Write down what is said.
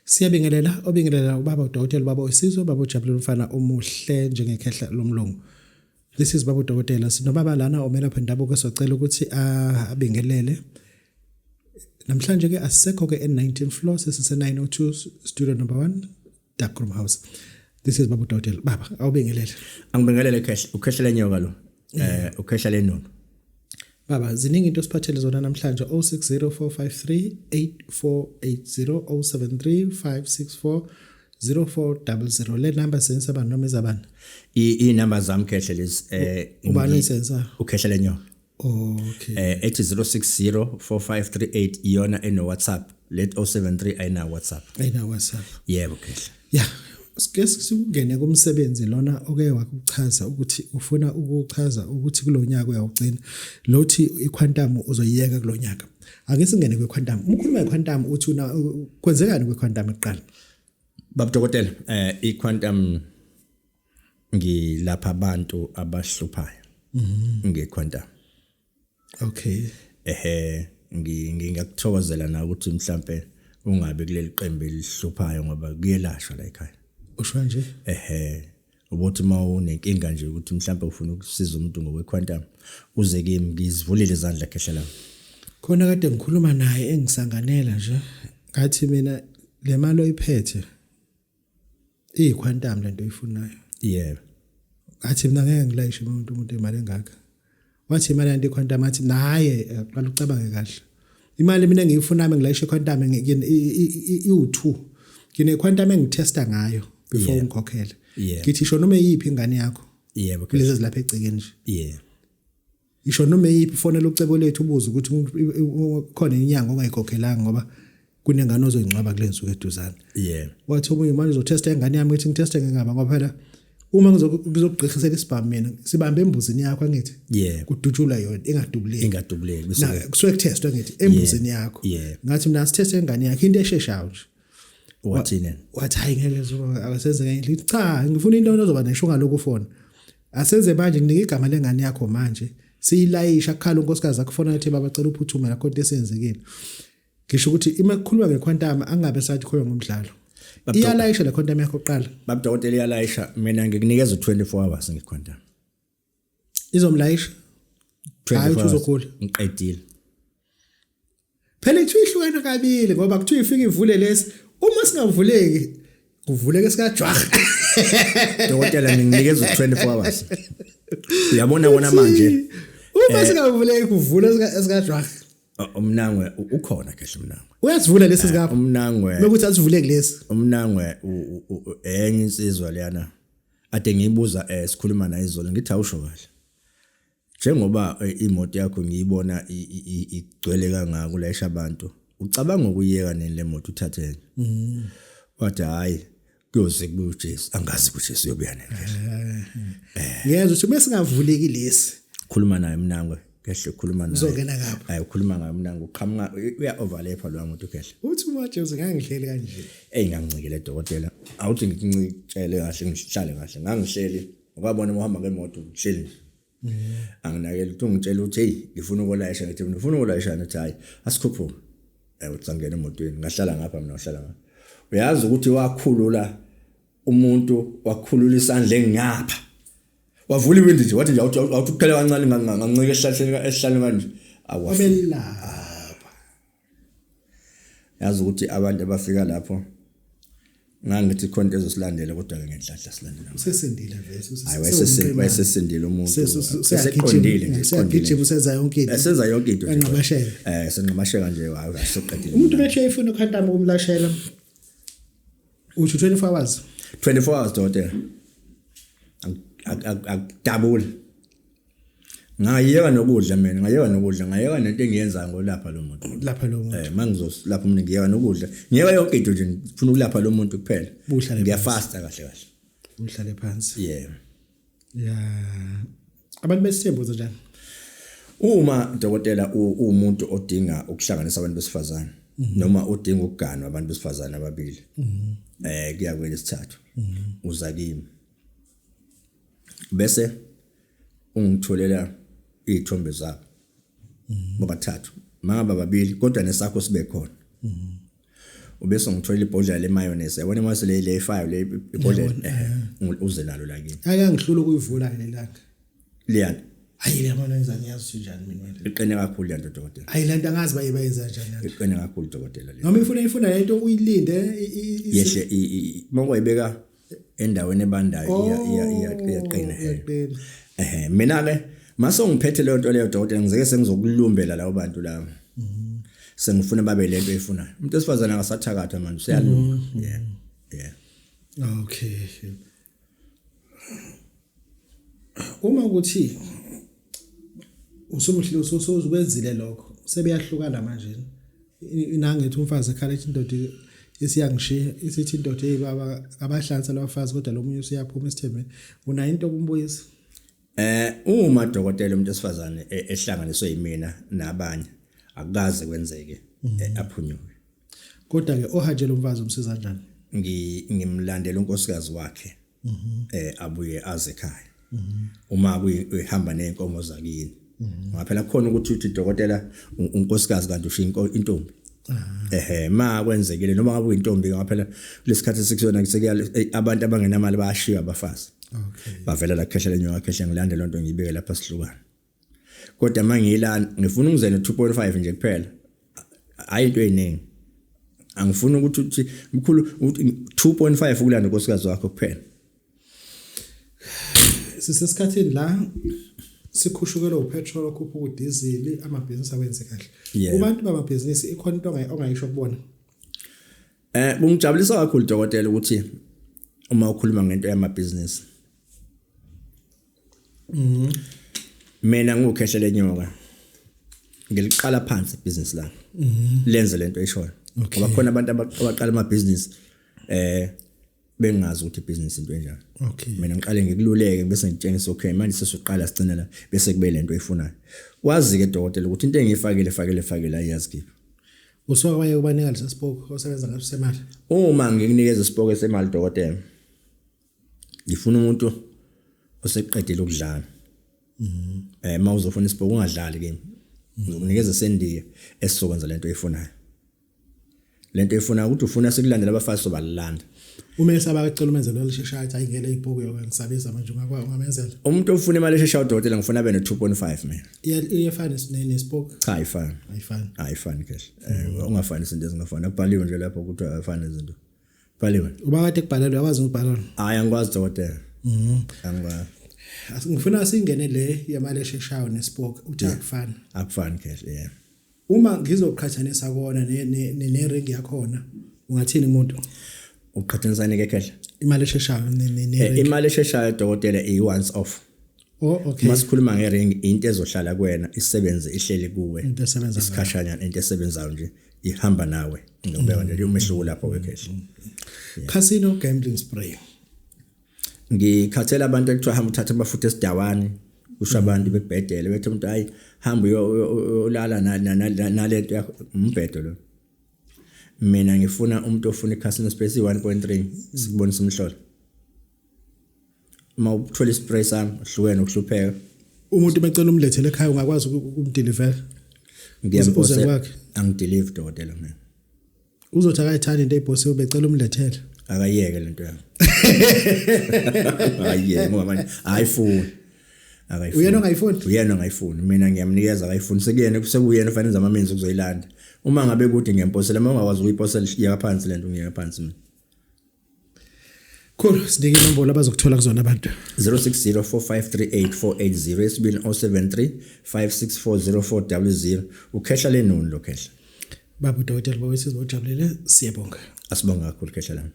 Siyabingelela, obingelela ubaba udokotela, ubaba wesizwe, ubaba ojabulile, umfana omuhle njengekhehla lomlungu. This is baba udokotela. Sinobaba lana omelaphi ndabuko, socela ukuthi abingelele. Namhlanje ke asisekho ke e-19 floor, sesise 902 studio number 1, Dark Room House. This is baba udokotela. Baba, awubingelele. Angibingelele khehla, ukhehla lenyoka lo. Ukhehla lenono. Baba, ziningi into osiphathele zona namhlanje. 0604538480, 0735640400. Le number senzisa bani noma izabani? I number zami khehle lezi. Ubani oyisenza? Ukhehla lenyoka. Okay. Ethi 0604538 iyona eno WhatsApp. Let 073 ayina WhatsApp. Ayina WhatsApp. Yebo khehle. Yeah. Sike sikungene kumsebenzi lona oke wakuchaza ukuthi ufuna ukuchaza ukuthi kulonyaka uyawugcina. Lothi iquantum uzoyiyeka kulonyaka. Ake singene kwiquantum. Uma ukhuluma ngequantum uthi una kwenzekani kwiquantum kuqala? Baba dokotela, iquantum ngilapha abantu abahluphayo. Ngequantum. Okay. Ehe, ngingakuthokozela na ukuthi mhlambe ungabe kuleli qembu elihluphayo ngoba kuyelashwa la ekhaya. Usho nje? Ehe, ukuthi uma unenkinga nje ukuthi mhlambe ufuna ukusiza umuntu ngokwequantum, uze kimi, ngizivulile izandla khehla lami. Khona kade ngikhuluma naye engisanganela nje, ngathi mina le mali oyiphethe iyiquantum lento oyifunayo. Yebo. Ngathi mina ngeke ngilayishe umuntu imali engaka. Wathi imali yanto iquantum, athi naye aqala ucabange kahle. Imali mina engiyifunayo ngilayishe iquantum iwu2. Ngine quantum engitesta ngayo before ngikhokhele. Ngithi isho noma eyiphi ingane yakho. Yebo. Kulezi ezilapha egcekeni nje. Yebo. Isho noma eyiphi, fonela ucebo lethu ubuze ukuthi khona inyanga ongayikhokhelanga ngoba kunengane ozoyingcwaba kule nsuku eduzane. Yebo. Wathi omunye manje uzotesta ingane yami, ngithi ngiteste ngingaba ngoba phela uma ngizokugqishisela isibhamu mina sibambe embuzini yakho, angithi kudutshulwa yona ingadubuleki. Ingadubuleki. Na kusuke kutestwa ngithi embuzini yakho. Ngathi mina sitheste ingane yakho into esheshayo nje. Wathini? Wathi hayi ngeke akasenze ngenye indlela. Cha, ngifuna into ozoba nesho ngalokhu ufona. Asenze manje, nginike igama lengane yakho manje. Siyilayisha kukhala unkosikazi akufona athi baba cela uphuthume la khona esenzekile. Ngisho ukuthi ima kukhulunywa ngequantum angabe sathi khona ngomdlalo. Iyalayisha le quantum yakho kuqala. Baba dokotela, iyalayisha, mina ngikunikeza u24 hours ngequantum. Izomlayisha. 24 Hayi uthi hours. uzogula. Ngiqedile. Phela kuthiwa ihlukene kabili ngoba kuthiwa ifike ivule lesi, uma singavuleki kuvuleke sikajwaha. Dokotela, ngikunikeza u24 hours. Uyabona wona manje. Uma singavuleki kuvule sikajwaha. Umnangwe ukhona kehle umnangwe. Uyasivula lesi sikapha. Umnangwe. Bekuthi asivuleki lesi. Umnangwe enye insizwa leyana. Ade ngiyibuza sikhuluma naye izolo, ngithi awusho kahle. Njengoba imoto yakho ngiyibona igcwele kangaka ulayisha abantu, ucabanga ukuyeka nini le moto uthathe enye? Wathi hayi kuyoze kubuye uJesu, angazi ukuthi uJesu uyobuya nini. Ngiyezwa ukuthi bese singavuleki lesi. Khuluma naye umnangwe kehle, ukhuluma naye. Uzongena ngapha. Hayi ukhuluma ngaye umnangwe, uqhamuka uya overlap lo muntu kehle. Uthi uma Jesu ngangihleli kanje. Ey ngangincikile dokotela. Awuthi ngikuncitshele kahle ngihlale kahle. Ngangihleli ngoba uhamba ngemoto ngihleli nje. Anginakele ukuthi ungitshela ukuthi hey ngifuna ukulayisha, ngithi mina ufuna ukulayisha, ngithi hayi asikhuphuke. Uthi sangena emotweni ngahlala ngapha mina wahlala ngapha. Uyazi ukuthi wakhulula umuntu, wakhulula isandla engapha. Wavula iwindi nje wathi nje awuthi kuphela kancane ngancika esihlahleni esihlanu kanje. Awafika. Obelapha. Yazi ukuthi abantu abafika lapho ngangithi khona into ezosilandela kodwa ke ngenhlanhla silandela. Usesindile vese. Hayi wayesesindile umuntu. Eseqondile nje. Useyagijima usenza yonke into. Esenza yonke into. Enqamasheka. Senqamasheka nje hayi aseqedile. Umuntu bethu uyayifuna uquantum ukumlashela. Uthi 24 hours. 24 hours dokotela. Akudabuli. Ngayeka nokudla mina, ngayeka nokudla, ngayeka nento engiyenzayo ngolapha lo muntu. Lapha lo muntu. Mangizolapha umuntu ngiyeka nokudla. Ngiyeka yonke into nje, ngifuna ukulapha lo muntu kuphela. Uhlale Ngiyafasta kahle kahle. Uhlale phansi. Yeah. Yeah. Abantu besithembu njani? Uma dokotela uwumuntu odinga ukuhlanganisa abantu besifazane noma udinga ukuganwa abantu besifazane ababili. Kuya kwelesithathu. Uza kimi. Bese ungitholela izithombe zabo. Bobathathu. Mangaba babili kodwa nesakho sibe khona. Ubese ngithola ibhodlela le mayonnaise, yabona imase le le 5 le ibhodlela, uze nalo la kimi. Akangihlula ukuyivula lelanga. Liyana. Hayi, le mayonnaise angiyazi njani mina wena. Iqine kakhulu lento, dokotela. Hayi, lento angazi bayenza kanjani lento. Iqine kakhulu, dokotela, le. Noma ifuna lento uyilinde Yehle mawuyibeka endaweni ebandayo iya iya iya iyaqina. Iyaqina. Mina ke mase ngiphethe leyo nto leyo, dokotela, ngizeke sengizokulumbela labo bantu labo. Sengifuna babe lento eyifunayo. Umuntu esifazana akasathakatha manje, useyalunga. Yeah. Okay. Uma ukuthi usumuhle usukwenzile lokho, sebeyahlukana manje. Inangithi umfazi ekhala ethi indoda isiyangishiya, isithi indoda, hey baba, abahlansa labafazi, kodwa lo munye useyaphuma esithembeni. Unayo into okumbuyisa? Uma, dokotela, umuntu esifazane ehlanganiswe yimina nabanye, akukaze kwenzeke aphunyuke. Kodwa ke ohanjelwe umfazi umsiza kanjani? Ngimlandela unkosikazi wakhe abuye aze ekhaya. Uma kuyihamba nezinkomo zakini. Ngoba phela kukhona ukuthi uthi, dokotela, unkosikazi kanti ushiya intombi. Ma kwenzekile noma ngabe uyintombi, ngoba phela kulesikhathi esikusona sekuya abantu abangenamali bayashiya abafazi. Bavela la khehla lenyoka, khehla, ngilande lonto ngiyibeke lapha sihlukana. Kodwa mangiyilana ngifuna ungize no 2.5 nje kuphela. Hayi, into eziningi. Angifuni ukuthi uthi mkhulu uthi 2.5 ukulanda unkosikazi wakho kuphela. Sisesikhathini la sikhushukelwe upetrol, okhuphuka udizili, amabhizinisi awenze kahle. Kubantu bamabhizinisi ikhona into ongayisho kubona? Kungijabulisa kakhulu, dokotela, ukuthi uma ukhuluma ngento yamabhizinisi. Mina ngukhehla lenyoka. Ngiliqala phansi ibhizinisi lami. Lenze lento eshoyo. Ngoba khona abantu abaqala amabhizinisi bengazi ukuthi ibhizinisi into enjani. Mina ngiqale ngikululeke bese ngitshengisa, okay, manje sesiqala sigcina la, bese kube lento oyifunayo. Wazi ke, dokotela, ukuthi into engiyifakile fakile fakile ayiyazi khipha. Usuke waye ubanika lesa spoke osebenza ngaso semali? Uma ngikunikeza isipoke semali, dokotela, ngifuna umuntu oseqedile ukudlala. Mawuzofuna isipoke ungadlali kimi. Ngizokunikeza sendiya esizokwenza lento oyifunayo. Lento oyifunayo ukuthi ufuna sikulandela abafazi, sobalanda. Uma esaba ecela umenzelo lisheshayo, athi ayingele ibhuku yokungisabisa manje, ungamenzela? Umuntu ofuna imali esheshayo, dokotela, ngifuna abe no 2.5 mina. Iyafana nespoke? Cha, ayifani. Ayifani. Ayifani kahle. Ungafani izinto ezingafani. Akubhaliwe nje lapho ukuthi ayifani izinto. Bhaliwe. Uba kade kubhalelwe, uyakwazi ukubhala? Hayi, angikwazi, dokotela. Angikwazi. Ngifuna singene le yemali esheshayo nespoke, uthi akufani. Akufani kahle, yeah. Uma ngizoqhathanisa kona ne ring yakhona, ungathini umuntu? Uqhathanisani ke, khehla? Imali esheshayo ne ring. Imali esheshayo, dokotela, i once off. Oh, okay. Masikhuluma ngering, into ezohlala kuwena, isebenze ihleli kuwe. Into esebenza ngayo. Isikhashanyana, into esebenzayo nje ihamba nawe. Ngiyobeka nje umehluko lapho ke, khehla. Casino gambling spray. Ngikhathela abantu ekuthiwa hamba uthatha amafutha esidawani, kusho abantu bekubhedele bethi umuntu, hayi, hamba uyolala nalento yakho, umbhedo lo. Mina ngifuna umuntu ofuna i-casino spray 1.3, sikubonisa umhlolo. Uma uthola ispray sami uhlukene ukuhlupheka. Umuntu becela umlethele ekhaya, ungakwazi ukumdeliver? Ngiyamposa. Uze kwakhe? Angideliver, dokotela, mina. Uzothi akayithandi into eyibhosiwe, becela umlethele. Akayeke lento yakhe, akayeke, ngoba manje ayifuni, akayifuni. Uyena ongayifuni? Uyena ongayifuni. Mina ngiyamnikeza, akayifuni, sekuyena sekuyena ufanele enze ama-means ukuzoyilanda. Uma ngabe kude ngiyamposela, uma ungakwazi ukuyiposela, yeka phansi lento, ngiyeka phansi mina. Cool, sinike inombolo abazokuthola kuzona abantu. 0604538480, esibili 073 5640400. Ukhehla lenoni lo, khehla. Baba udokotela bawesizwe ojabulele, siyabonga. Asibonga kakhulu, khehla lami.